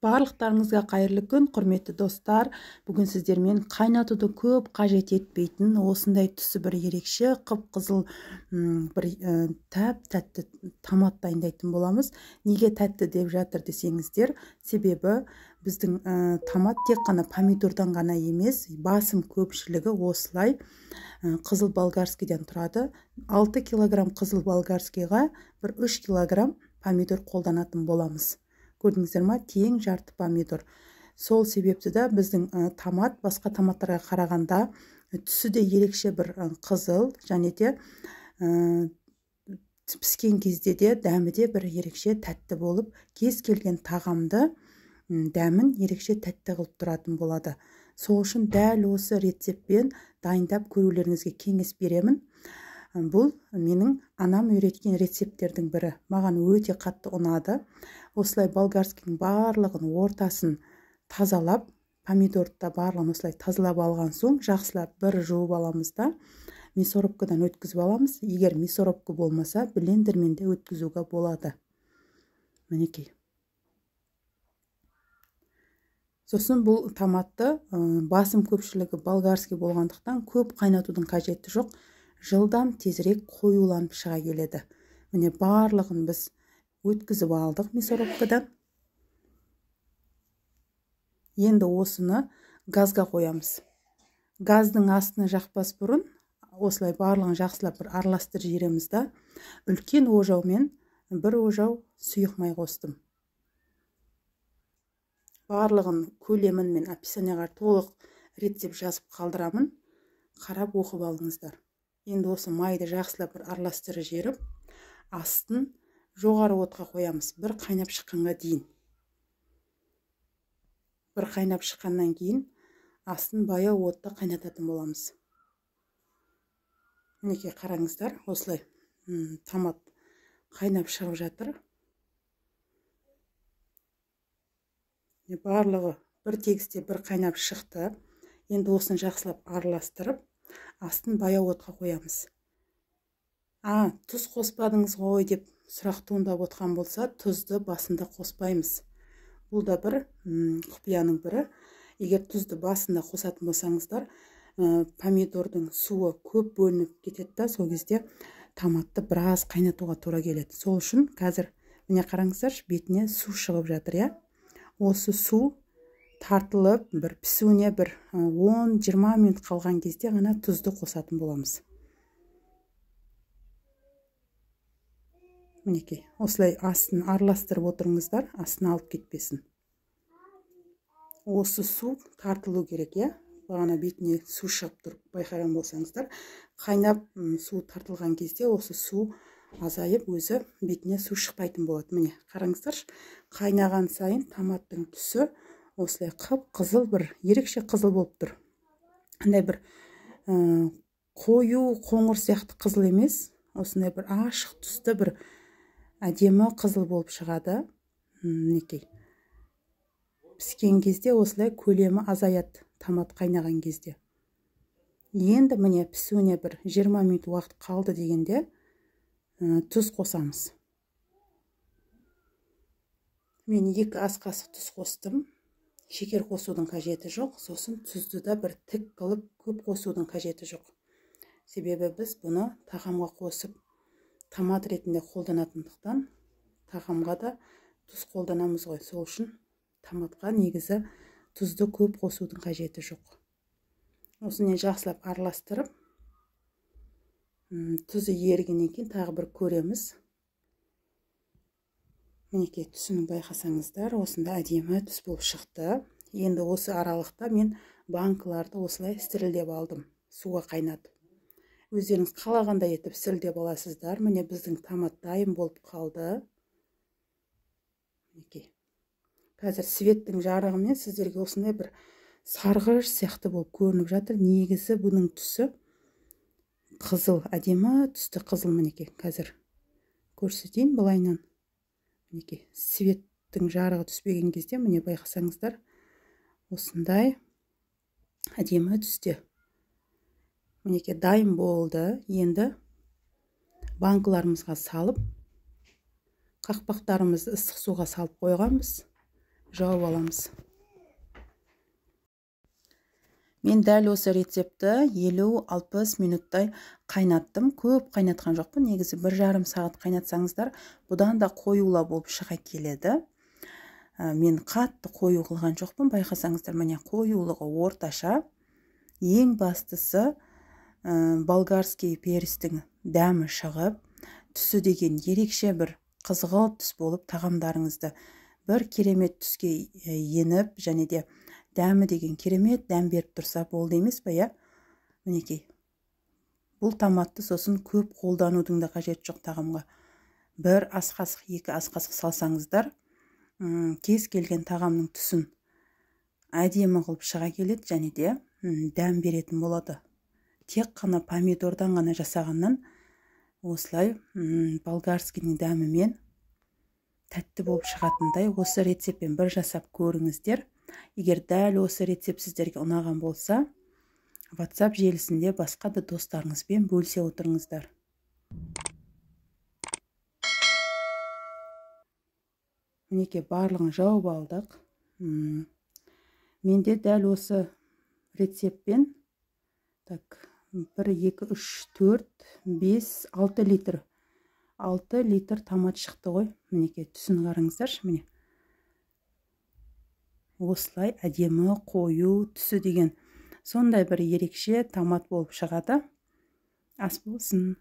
Барлықтарыңызға қайырлы күн, құрметті достар. Бүгін сіздермен қайнатуды көп қажет етпейтін осындай түсі бір ерекше қып-қызыл бір тәп-тәтті томат дайындайтын боламыз. Неге тәтті деп жатыр десеңіздер, себебі біздің томат тек қана помидордан ғана емес, басым көпшілігі осылай қызыл болгарскийден тұрады. 6 килограмм қызыл болгарскийға бір 3 килограмм помидор қолданатын боламыз. Көрдіңіздер ма, тең жарты помидор. Сол себепті да біздің томат басқа томаттарға қарағанда түсі де ерекше бір қызыл, және де піскен кезде де дәмі де бір ерекше тәтті болып, кез келген тағамды дәмін ерекше тәтті қылып тұратын болады. Сол үшін дәл осы рецептпен дайындап көрулеріңізге кеңес беремін. Бұл менің анам үйреткен рецепттердің бірі. Маған өте қатты ұнады. Осылай болгарскийдің барлығын ортасын тазалап, помидорды да барлығын осылай тазалап алған соң жақсылап бір жуып аламыз да мясорубкадан өткізіп аламыз. Егер мясорубка болмаса, блендермен де өткізуге болады. Мінекей. Сосын бұл томатты басым көпшілігі болгарский болғандықтан көп қайнатудың қажеті жоқ. Жылдам тезірек қоюланып шыға келеді. Міне барлығын біз өткізіп алдық мясорубкадан. Енді осыны газға қоямыз. Газдың астына жақпас бұрын осылай барлығын жақсылап бір араластырып жібереміз да, үлкен ожаумен бір ожау сұйық май қостым. Барлығын көлемін мен описанияға толық рецепт жазып қалдырамын. Қарап оқып алыңыздар. Енді осы майды жақсылап бір араластырып жіберіп, астын жоғары отқа қоямыз, бір қайнап шыққанға дейін. Бір қайнап шыққаннан кейін астын баяу отта қайнататын боламыз. Мінекей қараңыздар, осылай томат қайнап шығып жатыр. Барлығы бір тегісте бір қайнап шықты. Енді осыны жақсылап араластырып, астын баяу отқа қоямыз. Тұз қоспадыңыз ғой деп сұрақ туындап отқан болса, тұзды басында қоспаймыз. Бұл да бір құпияның бірі. Егер тұзды басында қосатын болсаңыздар, помидордың суы көп бөлініп кетеді да, сол кезде томатты біраз қайнатуға тура келеді. Сол үшін қазір міне қараңыздаршы, бетіне су шығып жатыр, иә? Осы су тартылып, бір пісуіне бір 10-20 минут қалған кезде ғана тұзды қосатын боламыз. Мінекей, осылай астын араластырып отырыңыздар, астын алып кетпесін. Осы су тартылу керек, иә? Бағана бетіне су шығып тұрып байқаған болсаңыздар, қайнап су тартылған кезде осы су азайып, өзі бетіне су шықпайтын болады. Міне, қараңыздаршы, қайнаған сайын томаттың түсі осылай қып-қызыл, бір ерекше қызыл болып тұр. Андай бір қою қоңыр сияқты қызыл емес, осындай бір ашық түсті бір әдемі қызыл болып шығады. Мінекей. Піскен кезде осылай көлемі азаяды томат қайнаған кезде. Енді міне пісуіне бір 20 минут уақыт қалды дегенде тұз қосамыз. Мен 2 ас қасық тұз қостым. Шекер қосудың қажеті жоқ, сосын тұзды да бір тік қылып көп қосудың қажеті жоқ. Себебі біз бұны тағамға қосып томат ретінде қолданатындықтан тағамға да тұз қолданамыз ғой. Сол үшін томатқа негізі тұзды көп қосудың қажеті жоқ. Осыны жақсылап араластырып, тұзы ерігеннен кейін тағы бір көреміз. Мінекей түсін байқасаңыздар, осында әдемі түс болып шықты. Енді осы аралықта мен банкаларды осылай сірілдеп алдым, суға қайнатып. Өздеріңіз қалағандай етіп сірілдеп аласыздар. Міне біздің томат дайын болып қалды. Мінекей. Қазір светтің жарығымен сіздерге осындай бір сарғыш сияқты болып көрініп жатыр. Негізі бұның түсі қызыл, әдемі түсті қызыл. Мінекей, қазір көрсетейін былайынан. Мінекей, светтің жарығы түспеген кезде, міне байқасаңыздар, осындай әдемі түсте. Мінекей, дайын болды. Енді банкаларымызға салып, қақпақтарымызды ыстық суға салып қойғанбыз. жауып аламыз. Мен дәл осы рецептті 50-60 минуттай қайнаттым. Көп қайнатқан жоқпын. Негізі 1,5 сағат қайнатсаңыздар, бұдан да қоюла болып шыға келеді. Мен қатты қою қылған жоқпын. Байқасаңыздар, міне қоюлығы орташа. Ең бастысы болгарский перістің дәмі шығып, түсі деген ерекше бір қызғылт түс болып, тағамдарыңызды бір керемет түске еніп, және де дәмі деген керемет дәм беріп тұрса болды емес пе, иә? Мінекей. Бұл томатты сосын көп қолданудың да қажеті жоқ тағамға. Бір ас қасық, 2 ас қасық салсаңыздар, кез келген тағамның түсін әдемі қылып шыға келеді, және де дәм беретін болады. Тек қана помидордан ғана жасағаннан осылай болгарскийдің дәмімен тәтті болып шығатындай осы рецептпен бір жасап көріңіздер. Егер дәл осы рецепт сіздерге ұнаған болса, WhatsApp желісінде басқа да достарыңызбен бөлісе отырыңыздар. Мінекей, барлығын жауып алдық. Менде дәл осы рецептпен так 1, 2, 3, 4, 5, 6 литр. 6 литр томат шықты ғой. Мінекей, түсін қараңыздаршы, міне. Осылай әдемі қою түсі деген сондай бір ерекше томат болып шығады. Ас болсын.